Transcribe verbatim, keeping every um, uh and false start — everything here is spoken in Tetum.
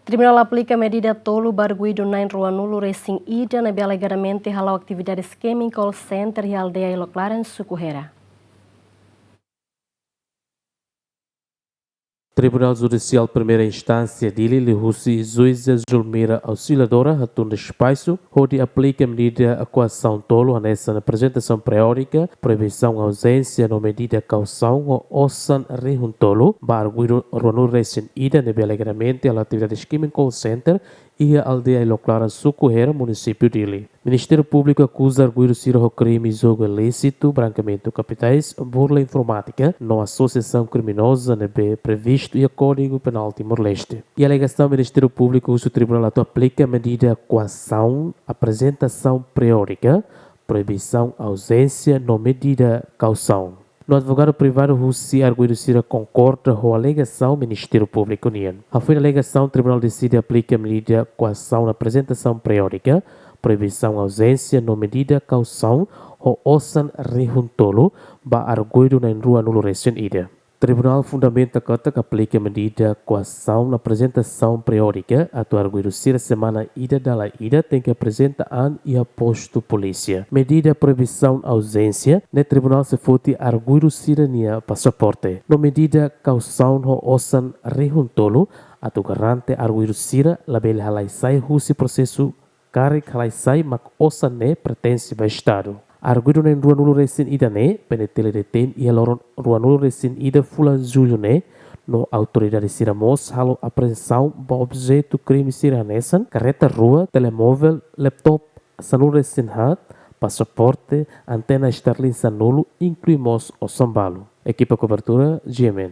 Tribunál aplika medida tolu ba arguidu na'in ruanulu resin ida ne'ebé alegadamente hala'o atividades kemikol center iha aldeia Ilok Laran, suku Hera. Tribunál Judisiál Primeira Instánsia Dili liuhusi Juíza Julmira Auxiliadora hatun despaxu hodi aplika medida koasaun tolu hanesan aprezentasaun periódika, proibisaun auzénsia no medida kausaun ho osan rihun tolu ba arguidu ruanulu resin ida ne'ebé alegadamente hala'o atividades kemikol center iha aldeia Ilok Laran, suku Hera, munisípiu Dili. Ministériu Públiku akuza arguidu sira ho krime jogu ilísitu, brankeamentu kapitais, burla informátika no asosiasaun kriminoza ne'ebé previstu iha Kódigu Penál Timor-Leste. Iha alegasaun, Ministériu Públiku husu tribunál atu aplika medida koasaun, aprezentasaun periódika, proibisaun auzénsia no medida kausaun. No advogadu privadu husi arguidu sira konkorda ho alegasaun Ministériu Públiku nian. Hafoin alegasaun, tribunál deside aplika medida koasaun, aprezentasaun periódika, proibisaun auzénsia no medida kausaun ho osan rihun tolu ba arguidu na'in ruanulu resin ida. Tribunál fundamenta katak aplika medida koasaun, aprezentasaun periódika atu arguidu sira semana ida dala ida tenke aprezenta an iha postu polísia. Medida proibisaun auzénsia ne'e tribunál sei foti arguidu sira-nia pasaporte. No medida kausaun ho osan rihun tolu atu garante arguidu sira labele halai sai husi prosesu karik halai sai mak osan ne'e pertense ba Estadu. Arguidu na'in ruanulu resin ida ne'e, P N T L detein iha loron ruanulu resin ida fulan Jullu ne'e, no autoridade sira mós halo apreensaun ba objetu krime sira hanesan karreta rua, telemovel, laptop sanulu resin haat, pasaporte, antena Starlink sanulu, inklui mós osan balu. Ekipa kobertura, G M N.